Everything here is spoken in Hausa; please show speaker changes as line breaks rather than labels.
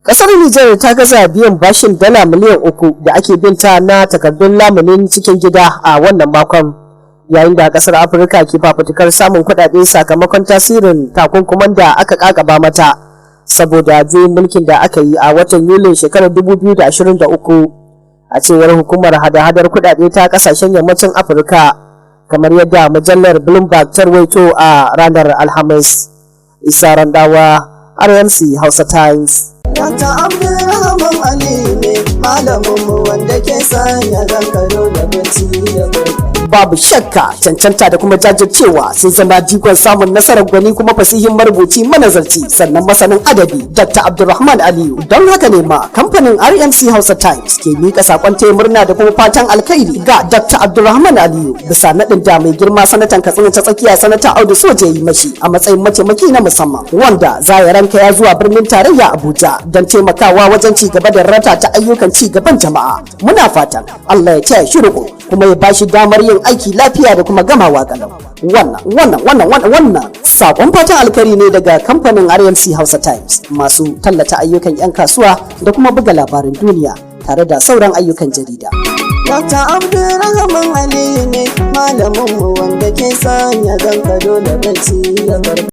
Kasar Nijar ta gaza biyan bashin dala miliyan 3 da ake binta na takardun lamunin cikin gida a wannan makon, yayin da kasar Afirka ke fafutukar samun kuɗaɗe sakamakon tasirin takunkuman da aka kakaba mata saboda juyin mulkin da aka yi a watan Yulin shekarar 2023, a cewar Hukumar Hada-hadar Kuɗaɗe ta Kasashen Yammacin Afirka, kamar yadda mujallar Bloomberg ta rawaito a ranar Alhamis. Isa Randawa, RMC Hausa Times.
Dr. Abdulrahman Ali ne malaminmu wanda ke sanya zankaro da bacci da barka.
Babu shakka, cancanta da kuma jajircewa sun zama jigon samun nasarar gwani kuma fasihin marubuci, manazarci, sannan masanin adabi, Dr. Abdulrahman Aliyu. Don haka ne ma kamfanin RMC Hausa Times ke mika sakon taya murna da kuma fatan alkhairi ga Dr. Abdulrahman Aliyu bisa naɗin da mai girma Sanatan Katsina ta Tsakiya, Sanata Audu Soja, yi mashi a matsayin mataimaki na musamman, wanda za ya ranka ya zuwa birnin tarayya Abuja don taimakawa wajen ci gaba da rata ta ayyukan ci gaban jama'a. Muna fatan Allah ya taya shi riko kuma ya bashi damar yin aiki lafiya da kuma gamawa galau. Wannan wannan wannan wannan wannan sakon fatan alkhairi ne daga kamfanin RMC Hausa Times, masu tallata ayyukan 'yan kasuwa da kuma buga labarin duniya tare da sauran ayyukan jarida.
Dr. Abdulrahman Ali ne malaminmu wanda ke sanya zankaro da bacci da barka.